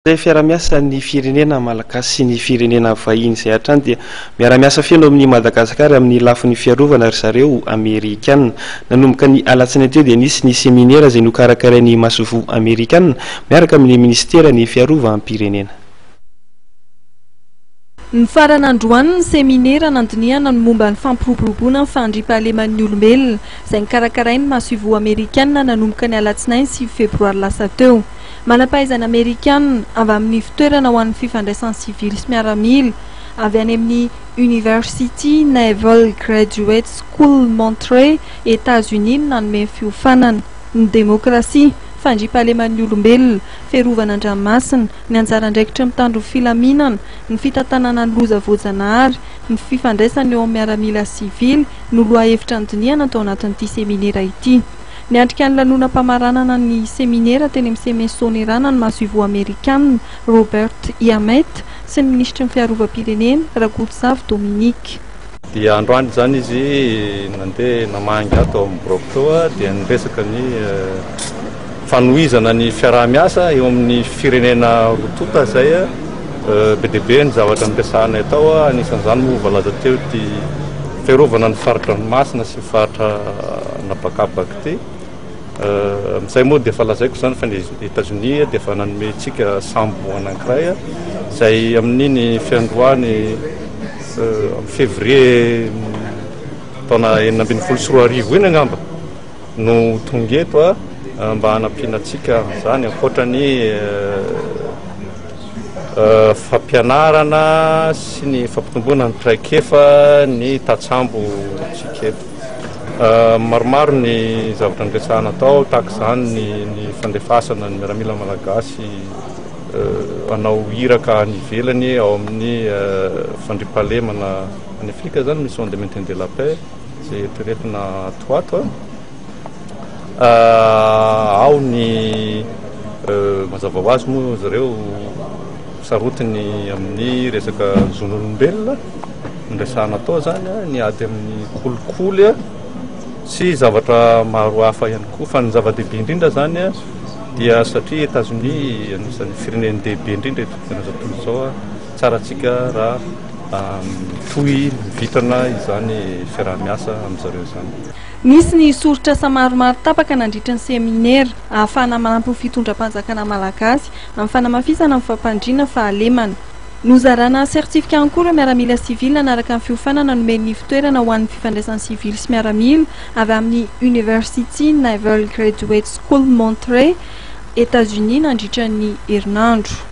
Izay fiarahamiasan'ny firenena malagasy sy ny firenena vahiny izay hatrany dia miara-miasa feno amin'i Madagasikara amin'ny lafiny fiarovana ry zareo Amerikana. Nanomboka ny alatsinainy teo dia nisy ny seminera izay nokarakarain'ny masoivoho Amerikana miaraka amin'ny minisiteran'ny fiarovam-pirenena. Nifarana androany ny seminera nandinihana ny momba ny fampiroboroboana ny fandriampahaleman'ny olombelona izay nokarakarain'ny masoivoho Amerikana nanomboka ny alatsinainy 9 febroary lasa teo. Manam-pahaizana amerikana avy amin'ny Ivontoerana ho an'ny Fifandraisan'ny Sivily sy Miaramila avy any amin'ny University Naval Graduate School Monterey, Etazonia no nanome ny fiofanana. Ny demokrasia, fandriampahaleman'ny olombelona, fiarovana an-dranomasina, ny anjara andraikitry ny mpitandro ny filaminana, ny fitantanana ny loza voajanahary, ny fifandraisana eo amin'ny miaramila sy sivily no lohahevitra nodinihana tao anatin'ity seminera ity. Niatrika ny lanonam-pamaranana ny seminera teny amin'ny CMS Soanierana ny masoivoho amerikanina, Robert Iamet, sy ny minisitry ny Fiarovam-pirenena, Rakotozafy Dominique. Dia androany izany izy nandeha namangy ato ao amin'ny biraoko tao dia niresaka ny fanohizana ny fiaraha-miasa eo amin'ny firenena roa tonta izay be dia be ny zavatra noresahanay tao, anisan'izany moa voalaza teo ity fiarovana ny fari-dranomasina sy faritra an'habakabaka ity. Amin'izay moa dia efa lazaiko izany fa ny Etazonia dia efa nanome antsika sambo anankiray izay amin'iny fiandohany amin'ny février taona 2016 iny angamba no tonga eto mba hanampiana antsika amin'izany ankoatra ny Fampianarana sy ny fampitomboana ny traikefa ny tantsambo tsika eto. Maromaro ny zavatra niresahana tao, tahaka izany ny ny fandefasana ny miaramila malagasy hanao iraka any ivelany ao amin'ny fandriampahalemana any Afrika izany, mission de maintien de la paix izay eritreretina ato ho ato. Ao ny mazava ho azy moa zareo sarotiny amin'ny resaka zon'olombelona ny resahana atao zany ny ady amin'ny kolikoly sy zavatra maro hafa ihany koa fa ny zava-dehibe indrindra zany dia satria Etazonia anisan'ny firenen-dehibe indrindra eto amin'izao tontolo izao tsara antsika raha mitohy mivitana izany fiaraha-miasa amin'zareo izany. Nisy ny soritr'asa maromaro tapaka nandritra ny seminera, ahafahana manampy ny fitondram-panjakana malagasy amin'ny fanamafisana ny fampandriana fahalemana. Nozarana certificat ihany koa ireo miaramila sivily nanaraka ny fiofanana nomen'ny ivontoerana ho an'ny fifandraisan'ny sivily sy miaramila avy amin'ny University Naval Graduate School Monterey, Etazonia nandritra ny herinandro.